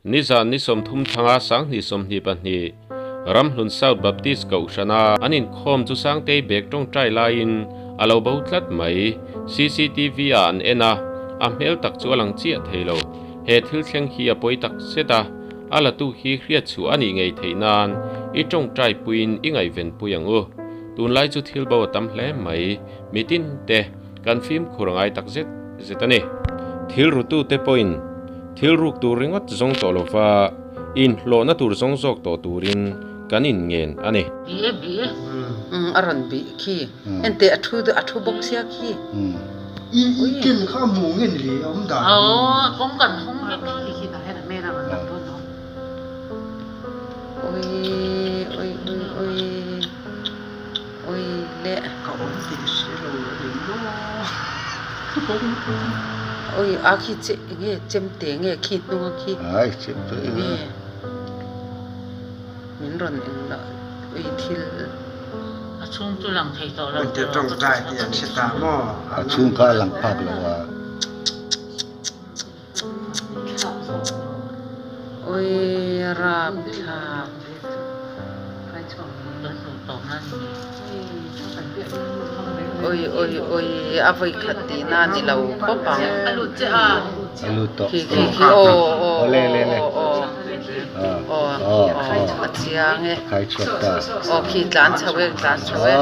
Nizan ni 30 thanga sanghnih 22 Ramhlun South Baptist Kohhrana an inkhawm chu Sangtei bag tawngtai laiin a lo bo tlat mai. CCTV ah an en a, a hmel tak chu a lang chiah thei lo. He thil thleng hi a pawi tak zet a, a latu hi hriat chhuah a nih ngei theih nan i tawngtai puiin i ngaihven pui ang u. Tunlai chu thil bo a tam hle mai. Mitin te kan fimkhur ngai tak zet zet a ni. Thil rutute pawhin thil ruk tur ringawt zawng tawh lova inhlawhna tur zawng zawk tawh turin kan inngen a ni. Bi e bi e. Umm a rawn bih khi. Enteh a thu a thu bawk sia khi. I i ken kha a hmu nge ni le a awm dan hi. Aw kawng kan hawng vek a. Khi khi tah hian a hmel a rawn lang dawn lo. Oi oi oi oi. Oi le. Ka awm tih hre lo a ni maw? Oi a khi che nge chem te nge khi hnung a khi. Ai chem te nge min rawn eng loh oi thil. A chhung chu lang thei tawh lo. Te tawngtai tih an hre ta maw? A chhung kha a lang phak lo a. Oi rapthlak. Oi oi oi a vawi khat tih na ni lo khawp ang. Khi khi khi aw aw aw aw aw a chiang e. Aw khi tlan chho e tlan chho e.